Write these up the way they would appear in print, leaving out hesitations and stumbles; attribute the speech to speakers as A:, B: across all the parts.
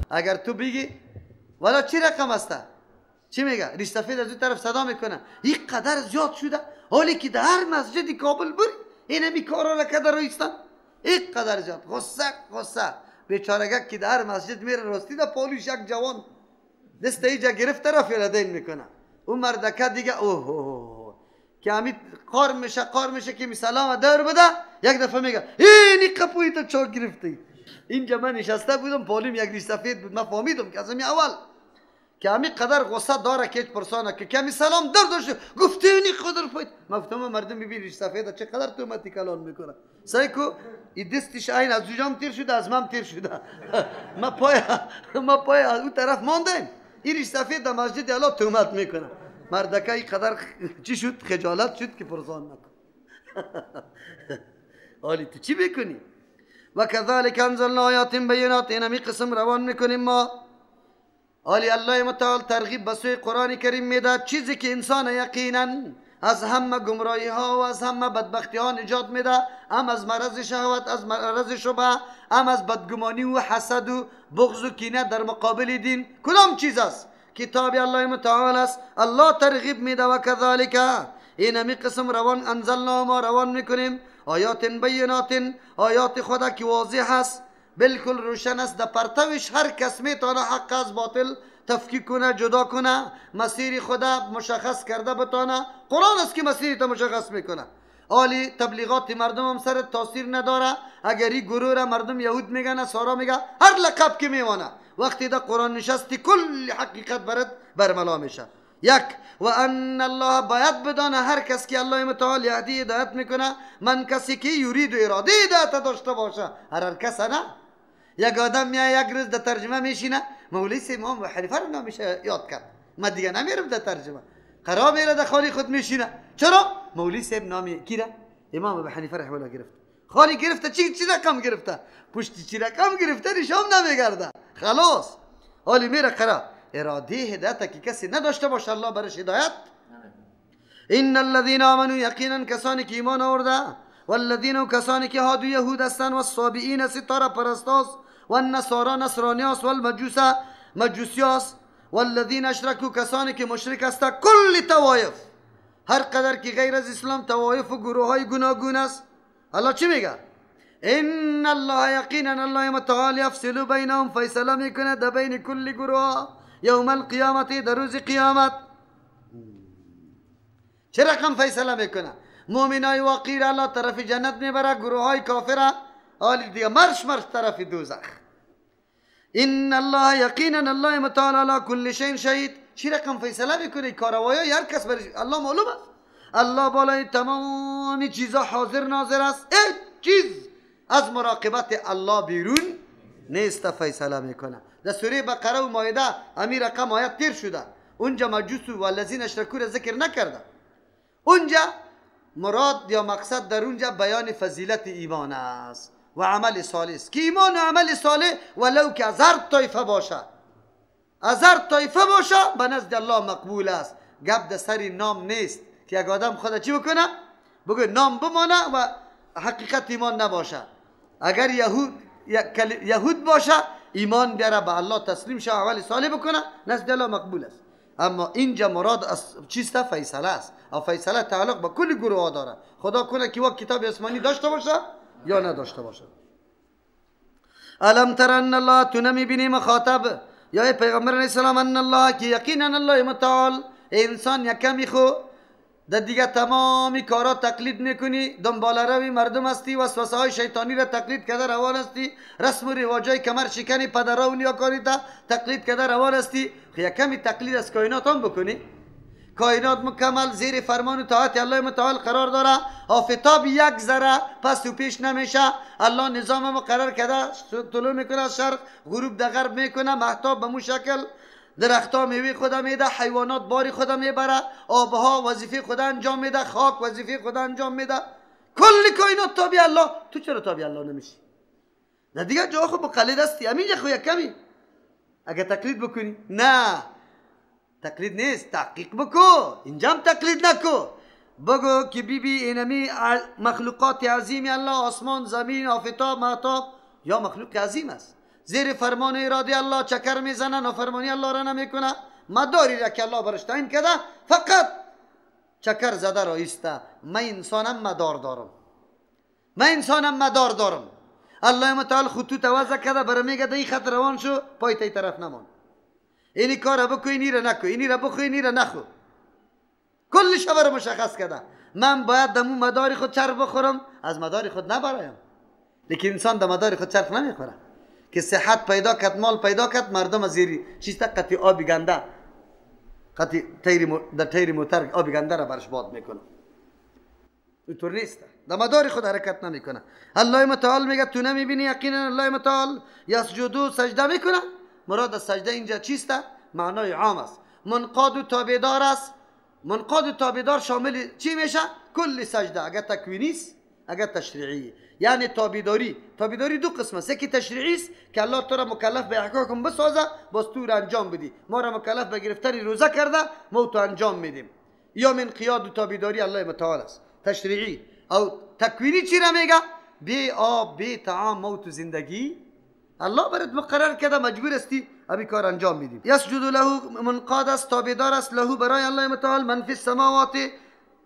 A: اگر تو بگی والا چی رقم است؟ چی میگه؟ ریش سفید از اون طرف صدا میکنه این قدر زیاد شده، حالی که در هر مسجد کابل بری اینمی کارا را کده رویستن، این قدر زیاد. غصه غصه بیچارگک که در هر مسجد میره راستی در پالوش یک جوان دست اینجا گرفته را فیلدین میکنه. اون مردکه دیگه اوه اوه که همی قار میشه قار میشه که می سلام دور بده، یک دفعه میگه اینی قپوی تو چا گرفتی. اینجا من نشسته بودم پالیم یک ریش سفید بود، من فهمیدم که از همی اول که همی قدر غصه داره که هیچ پرسانه که کمی سلام در داشته گفته اینی قدر پایت. من گفتم مردم ببین ریش سفید چه قدر تهمتی کلان میکنه. سعی کو این دستش عین از جام تیر شده از من تیر شده. ما پای از اون طرف ماندیم. این ریش سفید در مسجد الله تهمت میکنه. مردکه این قدر چی شد؟ خجالت شد که پرسان نکن. حالی تو چی بکنی؟ و کذالک انزلنا آیات بینات، این همی قسم روان میکنیم ما. حالی الله متعال ترغیب به سوی قرآن کریم میده، چیزی که انسان یقینا از همه گمراهی ها و از همه بدبختی ها نجات میده، هم از مرض شهوت، از مرض شبهه، هم از بدگمانی و حسد و بغض و کینه در مقابل دین. کدام چیز است؟ کتاب الله متعال است. الله ترغیب میده و کذالک این همی قسم روان انزلنا ما روان میکنیم آیات بینات، آیات خدا که واضح است، بالکل روشن است، در پرتوش هر کس میتونه حق از باطل تفکیک کنه، جدا کنه، مسیر خدا مشخص کرده بتانه. قرآن است که مسیر تا مشخص میکنه. آلی تبلیغات مردم هم سر تاثیر نداره. اگر این گروه را مردم یهود میگن، سارا میگه، هر لقب که میمانه، وقتی در قرآن نشستی کل حقیقت برات برملا میشه. یک و ان الله باید بدانه هر کس که الله متعال یهدی هدایت میکنه، من کسی که یرید و اراده هدایت داشته باشه، هر کس نه. یک آدم میاد یک روز در ترجمه میشینه، مولوی امام ابو حنیفه رو نمیشه یاد کرد، من دیگه نمیرم در ترجمه، قرار میره در خالی خود میشینه. چرا؟ مولوی صاحب نامی کی را؟ امام ابو حنیفه رحمه الله گرفت. خالی گرفته چی رقم گرفته؟ پشت چی رقم گرفته نشام نمیگرده. خلاص حالی میره قرار اراده هدایت که کسی نداشته باشه الله برش هدایت. ان الذين آمنوا یقینا کسانی که ایمان آورده، والذین کسانی که هادو یهود هستند، والصابئین ستاره پرستاس، والنصارى نصرانیاس، والمجوس مجوسیاس، والذین اشرکوا کسانی که مشرک هستند، کل طوایف، هر قدر که غیر از اسلام طوایف و گروه های گوناگون است. الله چی میگه؟ ان الله یقینا الله متعال یفصل بینهم، فیصله میکنه در بین کل گروه یوم القیامت، در روز قیامت. چه رقم فیصله میکنه؟ مؤمنای واقعی را الله طرف جنت میبره، گروه های کافره آلی دیگه مرش مرش طرف دوزخ. ان الله یقینا الله متعال علی کل شیء شهید. چی رقم فیصله میکنه؟ کاروایی هر کس برش الله معلوم است. الله بالای تمام چیزا حاضر ناظر است، هیچ چیز از مراقبت الله بیرون نیست. فیصله میکنه. در سوره بقره و مائده امی رقم آیت تیر شده، اونجا مجوس و والذین اشرکوا را ذکر نکرده. اونجا مراد یا مقصد در اونجا بیان فضیلت ایمان است و عمل صالح است، که ایمان و عمل صالح ولو که از هر طایفه باشه، از هر طایفه باشه به نزد الله مقبول است. گپ در سر نام نیست که یک آدم خود چی بکنه؟ بگه نام بمانه و حقیقت ایمان نباشه. اگر یهود باشه ایمان بیاره، به الله تسلیم شه، عمل صالح بکنه، نزد الله مقبول است. اما اینجا مراد از چیست؟ فیصله است. او فیصله تعلق به کل گروه ها داره. خدا کنه که وقت کتاب آسمانی داشته باشه یا نداشته باشه. الم تر ان الله، تو نمیبینی مخاطب یا پیغمبر علیه السلام، ان الله که یقینا الله متعال، انسان یکمی خو در دیگه تمامی کارا تقلید میکنی، دنبال روی مردم هستی، وسوسه های شیطانی را تقلید کرده روان هستی، رسم و رواجای کمر شکنی پدرا و نیاکانی تا تقلید کرده روان هستی. خو یکمی تقلید از کائنات هم بکنی. کائنات مکمل زیر فرمان و طاعت الله متعال قرار داره. آفتاب یک ذره پس و پیش نمیشه. الله نظام مقرر کرده، طلوع میکنه از شرق، غروب در غرب میکنه، مهتاب به مو شکل، درختها میوه خدا میده، حیوانات باری خدا میبره، آبها وظیفه خدا انجام میده، خاک وظیفه خدا انجام میده. کل کائنات تابع الله. تو چرا تابع الله نمیشی؟ نه دیگه جا خو مقلد هستی، همینجا خو یک کمی اگه تقلید بکنی، نه تقلید نیست، تحقیق بکو، اینجا هم تقلید نکو. بگو که بی بی اینمی مخلوقات عظیم الله، آسمان، زمین، آفتاب، مهتاب، یا مخلوق عظیم است. زیر فرمان اراده الله چکر میزنه، نافرمانی الله را نمیکنه، مداری را که الله برش تعیین کرده فقط چکر زده را ایسته. من انسانم مدار دارم، من انسانم مدار دارم. الله متعال خطوط وضع کرده برای میگه در این خط روان شو، پای تا طرف نمان، اینی کار بکو، اینی را نکو، اینی را بخو، اینی را نخو، کلش برای مشخص کرده. من باید دمو مدار خود چرخ بخورم، از مدار خود نبرایم. لیکن انسان در مدار خود چرخ نمیخوره که صحت پیدا کرد، مال پیدا کرد، مردم از زیری چیست قطعی آبی گنده، قطعی در تیر موتر آبی گنده را برش باد میکنه. اینطور نیست، در مدار خود حرکت نمیکنه. الله متعال میگه تو نمیبینی یقینا الله متعال یسجدو سجده میکنه. مراد از سجده اینجا چیست؟ معنای عام است، منقاد و تابعدار است. منقاد و تابعدار شامل چی میشه؟ کل سجده، اگر تکوینی است اگر تشریعی. یعنی تابعداری، تابعداری دو قسم است، یکی تشریعی است که الله تو را مکلف به احکام بسازه، باز تو را انجام بدی. ما را مکلف به گرفتن روزه کرده، ما تو انجام میدیم. یا من قیاد و تابعداری الله متعال است، تشریعی. او تکوینی چی را میگه؟ بی آب بی طعام موت و زندگی الله برات مقرر کرده، مجبور استی امی کار انجام میدیم. یسجد له منقاد است، تابعدار است، له برای الله متعال، من فی السماوات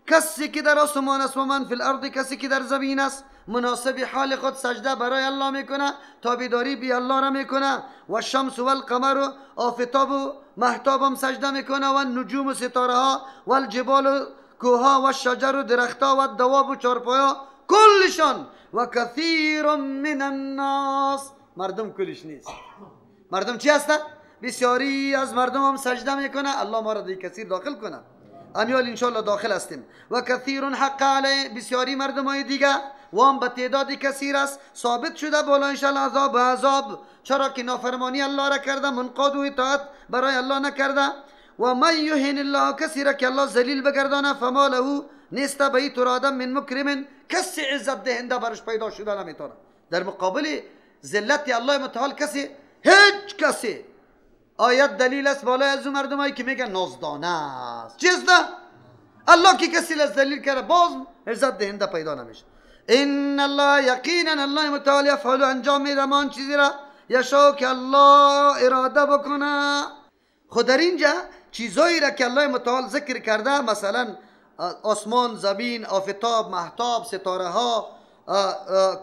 A: کسی که در آسمان است و من فی الارض کسی که در زمین است، مناسب حال خود سجده برای الله میکنه، تابعداری بی الله را میکنه. و الشمس و القمر آفتاب و مهتاب هم سجده میکنه، و النجوم و ستاره ها، و الجبال و کوها، و الشجر و درختها، و الدواب و چارپایا، کلشان. و کثیر من الناس، مردم کلش نیست. مردم چی هستن؟ بسیاری از مردم هم سجده میکنه. الله ما را در کثیر داخل کنه، امیال انشالله داخل هستیم. و کثیر حق علیه، بسیاری مردم های دیگه و هم به تعداد کثیر است، ثابت شده بالا انشالله عذاب و عذاب، چرا که نافرمانی الله را کرده، منقاد و اطاعت برای الله نکرده. و من یهن الله، کسی را که الله ذلیل بگردانه، فما له نیست به این طور آدم من مکرم، کسی عزت دهنده برش پیدا شده نمیتونه. در مقابل ذلت الله متعال کسی، هیچ کسی. آیت دلیل است بالای از اون مردمایی که میگن نازدانه است. چیز نه، الله که کسی از دلیل کرده باز عزت دهنده پیدا نمیشه. ان الله یقینا الله متعال یفعل انجام میده آن چیزی را یشاء که الله اراده بکنه. خود در اینجا چیزایی را که الله متعال ذکر کرده، مثلا آسمان، زمین، آفتاب، مهتاب، ستاره ها،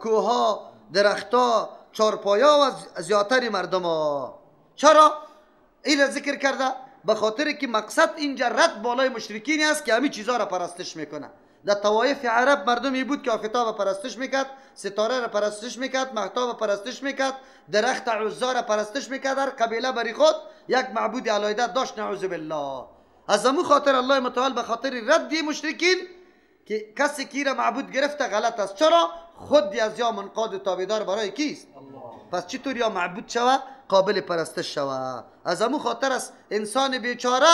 A: کوه ها، درخت ها، چارپایا و زیادتر مردم ها. چرا این ذکر کرده؟ به خاطر که مقصد اینجا رد بالای مشرکین است که همین چیزها را پرستش میکنه. در طوایف عرب مردمی بود که آفتاب پرستش میکرد، ستاره را پرستش میکرد، مهتاب پرستش میکرد، درخت عزا را پرستش میکرد. هر قبیله بری خود یک معبود علیحده داشت، نعوذ بالله. از همون خاطر الله متعال به خاطر رد مشرکین که کسی کی را معبود گرفته غلط است. چرا؟ خود از یا منقاد و تابعدار برای کیست؟ پس چطور یا معبود شوه، قابل پرستش شوه؟ از همون خاطر است انسان بیچاره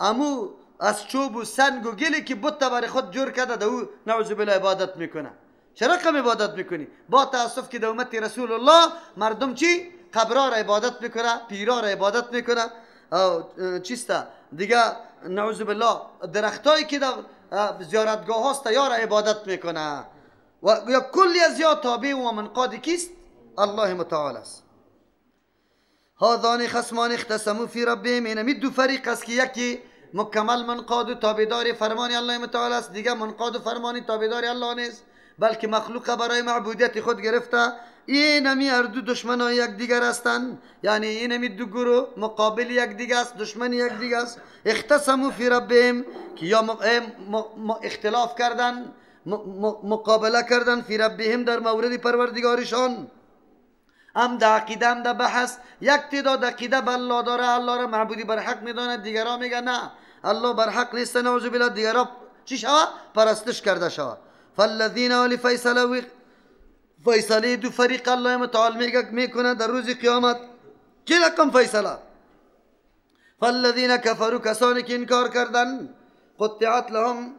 A: امو از چوب و سنگ و گلی که بت برای خود جور کرده در او نعوذ بالله عبادت میکنه. چرا کم عبادت میکنی؟ با تاسف که در امت رسول الله مردم چی؟ قبرا را عبادت میکنه، پیرا را عبادت میکنه، چیسته دیگه نعوذ بالله درختایی که در زیارتگاه هاست یا را عبادت میکنه. و یا کلی از یا تابع و منقاد کیست؟ الله متعال است. هذان خصمان اختصموا فی ربهم، اینمی دو فریق است که یکی مکمل منقاد و تابعدار فرمان الله متعال است، دیگه منقاد و فرمانی تابعدار الله نیست، بلکه مخلوق برای معبودیت خود گرفته. اینمی هر دو دشمنای یک دیگر هستند، یعنی اینمی دو گروه مقابل یک دیگه است، دشمن یک دیگه است. اختصموا فی ربهم که یا اختلاف کردن، مقابله کردن، فی ربهم در مورد پروردگارشان، هم در عقیده هم در بحث. یک تعداد عقیده به الله داره، الله را معبودی بر حق میدانه، دیگرها میگن نه الله بر حق نیست، نعوذ بالله، دیگرها چی شوه؟ پرستش کرده شوه. فالذین ولی فیصله دو فریق الله متعال میگه میکنه در روز قیامت. چه رقم فیصله؟ فالذین کفروا، کسانی که انکار کردن، قطعت لهم،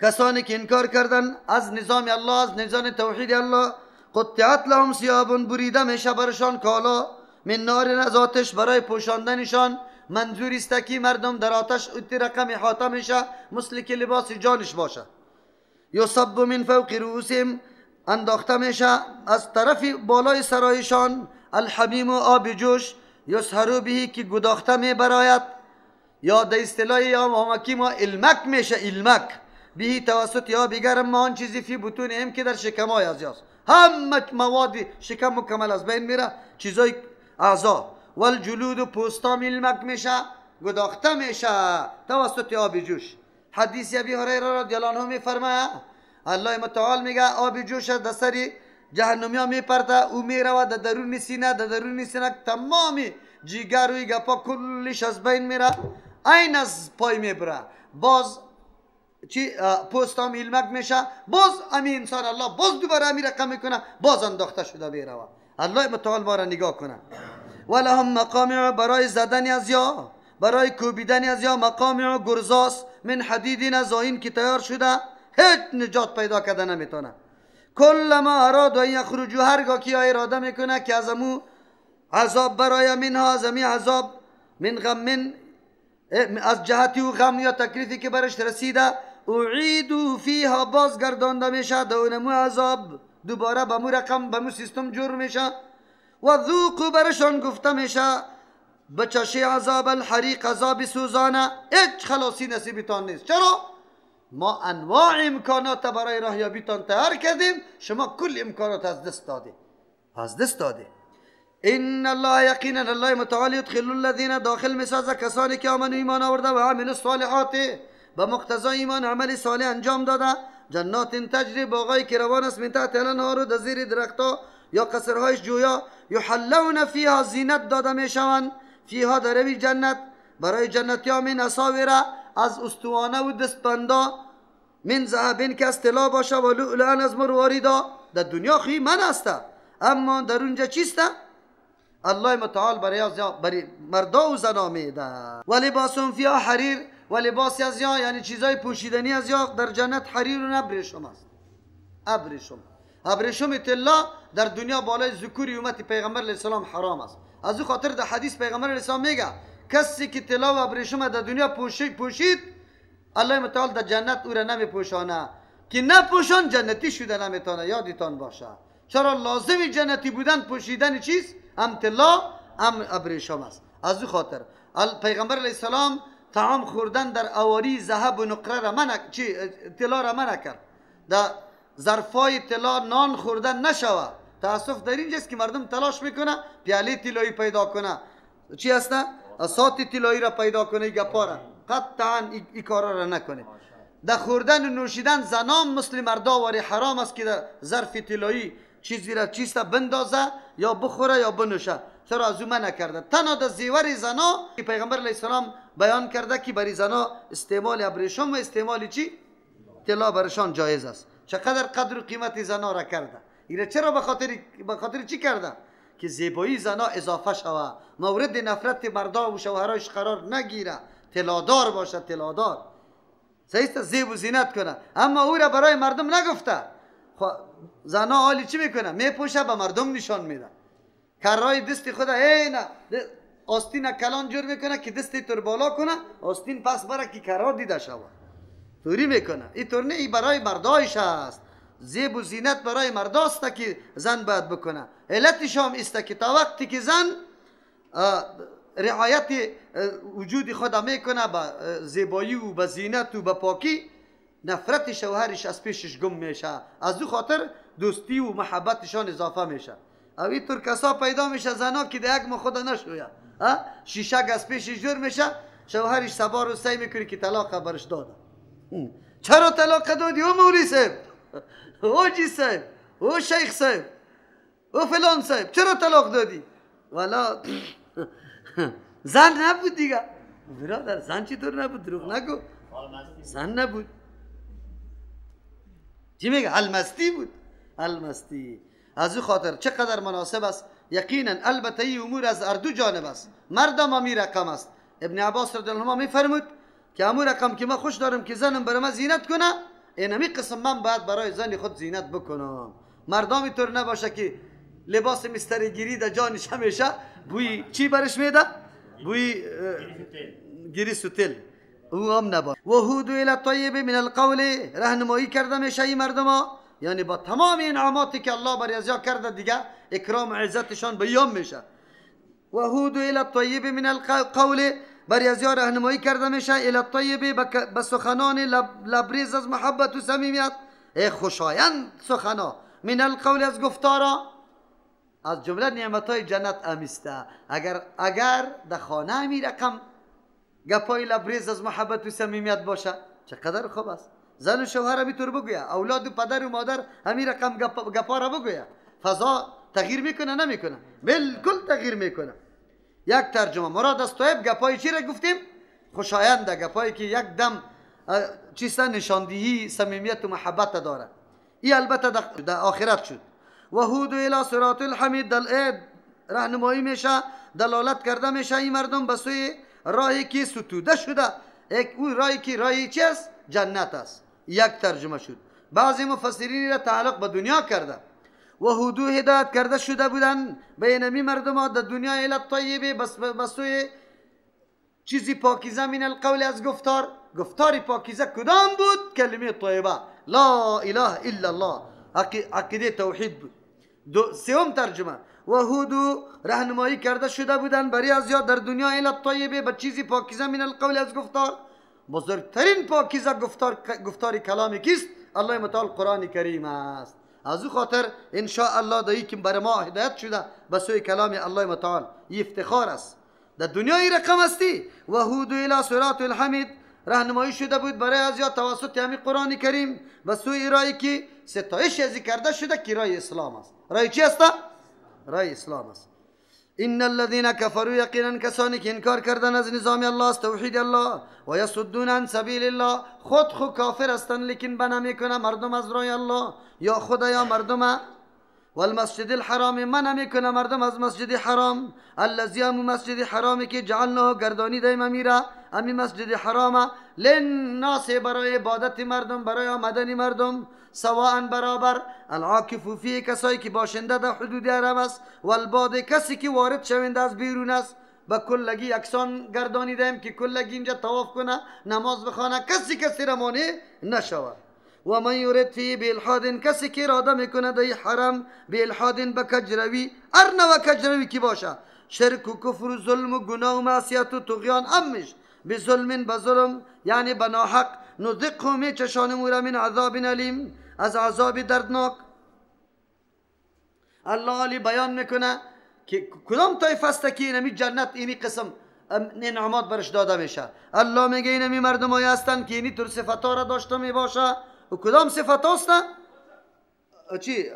A: کسانی که انکار کردن از نظام الله، از نظام توحید الله، قطعت لهم ثیاب، بریده میشه برشان کالا، من نار، از آتش، برای پوشاندنشان. منظور است که مردم در آتش رقم احاطه میشه، مثل که لباس جانش باشه. یصب من فوق رؤوسهم، انداخته میشه از طرف بالای سرایشان، الحمیم و آب جوش، یسهرو به که گداخته می براید، یا در اصطلاح یا مامکی ما علمک میشه، علمک به توسط آب گرم ما آن چیزی فی بطون هم که در شکمای از یاست، همه مواد شکم مکمل از بین میره، چیزای اعضا والجلود و پوستا علمک میشه، گداخته میشه توسط آب جوش. حدیث ابی هریره رضی الله عنه میفرماید الله متعال میگه آب جوش در سر جهنمیا میپرته، او میرود در درون سینه، در درون سینه تمام جیگر و گپا کلش از بین میره، عین از پای میبره، باز چی پوستام علمک میشه، باز امی انسان الله باز دوباره امی رقم میکنه، باز انداخته شده میرود. الله متعال ما را نگاه کنه. ولهم مقامع، برای زدن از یا برای کوبیدن از یا مقامع گرزاس من حدید از آیین که تیار شده، هیچ نجات پیدا کرده نمیتونه. کلما اراد ان یخرجوا، هرگاه که اراده میکنه که از امو عذاب برای منها، از امی عذاب من غم، از جهتی و غم یا تکلیفی که برش رسیده، اعیدوا فیها، بازگردانده میشه در اونمو عذاب، دوباره به مو رقم به مو سیستم جور میشه. و ذوقوا، برشان گفته میشه بچشه عذاب الحریق، عذاب سوزانه، هیچ خلاصی نصیبتان نیست. چرا؟ ما انواع امکانات برای راهیابیتان تیار کردیم، شما کل امکانات از دست داده، از دست داده. ان الله یقینا الله متعال یدخل الذین، داخل میسازه کسانی که آمنوا ایمان آورده و عملوا الصالحات، به مقتضای ایمان عمل صالح انجام داده، جنات تجری، باغایی که روان است، من تحت الانهار، در زیر درختها یا قصرهایش جویا، یحلون فیها، زینت داده میشوند، فیها در روی جنت، برای جنتیا من اساوره، از استوانه و دستبندا، من ذهب که از طلا باشه، و لؤلؤا از مرواریدا. در دنیا خی من است، اما در اونجا چیست؟ الله متعال برای مردا و زنا میده. و لباسهم فیها حریر، و لباس از یا یعنی چیزای پوشیدنی از یا در جنت حریر و ابریشم است. ابریشم، ابریشم طلا در دنیا بالای ذکور امت پیغمبر علیه السلام حرام است. از او خاطر در حدیث پیغمبر علیه السلام میگه کسی که طلا و ابریشم در دنیا پوشید، الله متعال در جنت او را نمیپوشانه، که نپوشان جنتی شده نمیتونه. یادتان باشه چرا لازم جنتی بودن پوشیدن چیز هم طلا هم ابریشم است. از او خاطر پیغمبر علیه السلام طعام خوردن در اواری ذهب و نقره را منع، چی طلا را منع کرد. در ظرفای طلا نان خوردن نشوه. تاسف در اینجاست که مردم تلاش میکنه پیاله طلایی پیدا کنه، چی هسته؟ سات طلایی را پیدا کنه، گپا را قطعا این کارا را نکنه. در خوردن و نوشیدن زنان مثل مردا واری حرام است که در ظرف طلایی چیزی را چیسته بندازه یا بخوره یا بنوشه. چرا از او منع کرده؟ تنها در زیور زنا که پیغمبر علیه السلام بیان کرده که برای زنا استعمال ابریشم و استعمال چی؟ طلا برشان جایز است. چقدر قدر و قیمت زنا را کرده. ایره چرا به خاطر چی کرده؟ که زیبایی زنا اضافه شوه، مورد نفرت مردا و شوهرایش قرار نگیره، طلادار باشه، طلادار صحیح زیب و زینت کنه. اما او را برای مردم نگفته. زنا حالی چی میکنه؟ میپوشه به مردم نشان میده، کرای دست خود نه آستین کلان جور میکنه که دست تر بالا کنه، آستین پس بره که کرا دیده شوه، توری میکنه. این طور نه، این برای مردایش است. زیب و زینت برای مرداست که زن باید بکنه. علتش هم است که تا وقتی که زن رعایت وجود خود میکنه به زیبایی و به زینت و به پاکی، نفرت شوهرش از پیشش گم میشه. از او خاطر دوستی و محبتشان اضافه میشه. او اینطور کسا پیدا میشه زنا که در یک ماه خود نشویه، شیشک از پیشش جور میشه، شوهرش سبا رو سعی میکنه که طلاق برش داده. چرا طلاق دادی او مولی صاحب، او جی صاحب، او شیخ صاحب، او فلان صاحب، چرا طلاق دادی؟ والا زن نبود دیگه برادر. زن چطور نبود؟ دروغ نگو، زن نبود. چی میگه؟ المستی بود، المستی. از او خاطر چقدر مناسب است. یقینا البته این امور از هر دو جانب است، مردم هم رقم است. ابن عباس رضی الله عنه میفرمود که امو رقم که من خوش دارم که زنم برای من زینت کنه، اینمی قسم من باید برای زن خود زینت بکنم. مردم اینطور نباشه که لباس مستری گیری در جانش همیشه بوی چی برش میده؟ بوی گریس و تل، او هم نباشه. و هدوا الی الطیب من القول، راهنمایی کرده میشه این مردم ها، یعنی با تمام انعاماتی که الله بر ازیا کرده دیگه اکرام و عزتشان بیان میشه. و هدو الی الطیب من القول، بر ازیا راهنمایی کرده میشه الی الطیب، به سخنان لبریز از محبت و صمیمیت، ای خوشایند سخنا، من القول از گفتارا، از جمله نعمتهای جنت امیسته. اگر در خانه امی رقم گپای لبریز از محبت و صمیمیت باشه چقدر خوب است. زن و شوهر همی طور بگویه، اولاد و پدر و مادر همی رقم گپا را بگویه، فضا تغییر میکنه نمیکنه؟ بالکل تغییر میکنه. یک ترجمه مراد از طیب گپای چی را گفتیم؟ خوشاینده، گپایی که یک دم چیستا نشاندهی صمیمیت و محبت داره. ای البته در آخرت شد. و هدو الی صراط الحمید، راهنمایی میشه، دلالت کرده میشه این مردم به سوی راهی که ستوده شده، یک او راهی که راهی چی است؟ جنت است. یک ترجمه شد. بعضی مفسرین را تعلق به دنیا کرده. و هدو هدایت کرده شده بودن به اینمی مردم ها در دنیا الی الطیب، به سوی چیزی پاکیزه، من القول از گفتار. گفتار پاکیزه کدام بود؟ کلمه طیبه، لا اله الا الله، عقیده توحید بود. سوم ترجمه و هدو راهنمایی کرده شده بودن برای از یاد در دنیا الی الطیبه، به چیزی پاکیزه، من القول از گفتار. بزرگترین پاکیزه گفتار کلامی کیست؟ الله متعال قرآن کریم است. از او خاطر ان شاء الله دایی که بر ما هدایت شده به سوی کلام الله متعال، این افتخار است. در دنیای رقم هستی. و هدو الی صراط الحمید، راهنمایی شده بود برای از یاد توسط همین قرآن کریم به سوی رای که ستایش ازی کرده شده که رای اسلام است. رای چی است؟ رای اسلام است. ان الذين كفروا، یقینا کسانی که انکار کردن از نظام الله است، توحید الله، و یصدون عن سبیل الله، خود خو کافر هستند لیکن بنا میکنه مردم از رای الله، یا خدا یا مردم. والمسجد الحرام، منع میکنه مردم از مسجد حرام، الذی هم مسجد حرامی که جعلناه گردانی دیم امیره، امی مسجد حرام للناس، برای عبادت مردم، برای آمدن مردم، سواء برابر، العاکف فیه، کسایی که باشنده در حدود حرم است، والباد، کسی که وارد شونده از بیرون است، به کلگی یکسان گردانی دیم که کلگی اینجا طواف کنه، نماز بخوانه، کسی کسی را مانع نشود. و من یرد فیه بالحاد، کسی که اراده میکنه در حرم بالحاد، به کجروی، هر نوع کجروی که باشه، شرک و کفر و ظلم و گناه و معصیت و طغیان، امش به ظلم، به ظلم یعنی به ناحق، نذقه میچشانم او را من عذاب الیم، از عذاب دردناک. الله علی بیان میکنه که کدام طایفه است که اینمی جنت اینی قسم نعمات برش داده میشه. الله میگه اینمی مردمایی هستند که اینی طور صفتا را داشته میباشه. و کدام صفت هاست؟ چی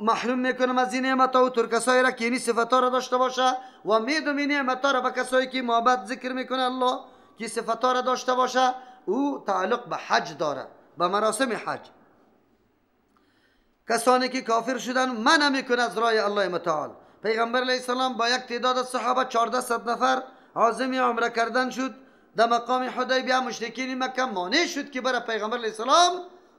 A: محروم میکنم از این نعمت ها و تر کسایی را که اینی صفت ها را داشته باشه، و میدم این نعمت ها را به کسایی که محبت ذکر میکنه الله که صفت ها را داشته باشه. او تعلق به حج داره، به مراسم حج. کسانی که کافر شدن منع میکنه از راه الله متعال. پیغمبر علیه السلام با یک تعداد از صحابه 1400 نفر عازم عمره کردن شد. در مقام حدیبیه مشرکین مکه مانع شد که برای پیغمبر علیه السلام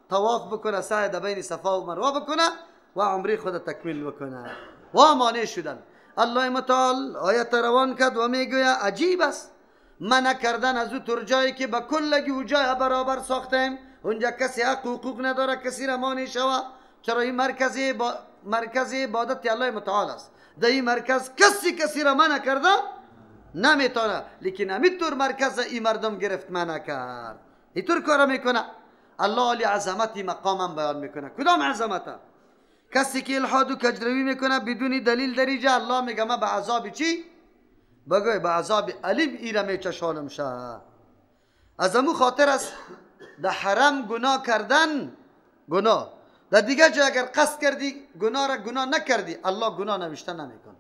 A: طواف بکنه، سعی در بین صفا و مروه بکنه و عمره خود تکمیل بکنه، و مانع شدن. الله متعال آیت روان کرد و میگوید عجیب است منع کردن از او تر جایی که به کلگی و جای برابر ساختیم، اونجا کسی حق حقوق نداره کسی را مانع شوه. چرا؟ این مرکز عبادت الله متعال است. در این مرکز کسی کسی را منع کرده نمیتونه، لیکن همینطور مرکز این مردم گرفت منع کرد. اینطور کار میکنه. الله علی عظمت مقامم بیان میکنه. کدام عظمت؟ کسی که الحاد و کجروی میکنه بدون دلیل دریجه، الله میگه من به عذاب چی؟ بگوی به عذاب الیم ایره میچشانم شه. از امو خاطر است در حرم گناه کردن گناه، در دیگه جای اگر قصد کردی گناه را گناه نکردی، الله گناه نوشته نمیکنه.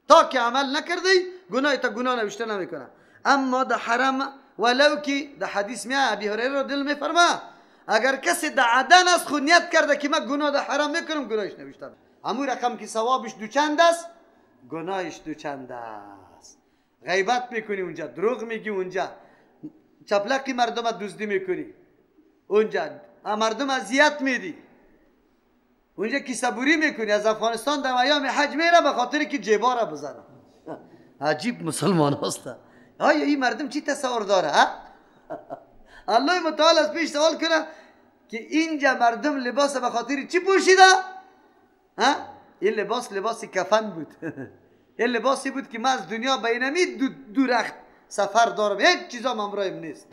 A: تا که عمل نکردی گناه تا گناه نوشته نمیکنه. اما در حرم ولو که در حدیث میاد ابی هریره دل میفرما اگر کسی در عدن از خود نیت کرده که من گناه در حرم میکنم، گناهش نوشته. همون رقم که ثوابش دوچند است، گناهش دوچند است. غیبت میکنی اونجا، دروغ میگی اونجا، چپلقی مردم دزدی میکنی اونجا، مردم اذیت میدی اونجا، کیسه بوری میکنی. از افغانستان در ایام حج میره به خاطر که جیبا را بزنه. عجیب مسلمان هست. آیا این مردم چی تصور داره؟ ها؟ الله متعال از پیش سوال کنه که اینجا مردم لباس به خاطر چی پوشیده؟ ها؟ این لباس لباس کفن بود. این لباسی بود که من از دنیا به اینمی دو رخت سفر دارم، هیچ چیزا همراهیم نیست.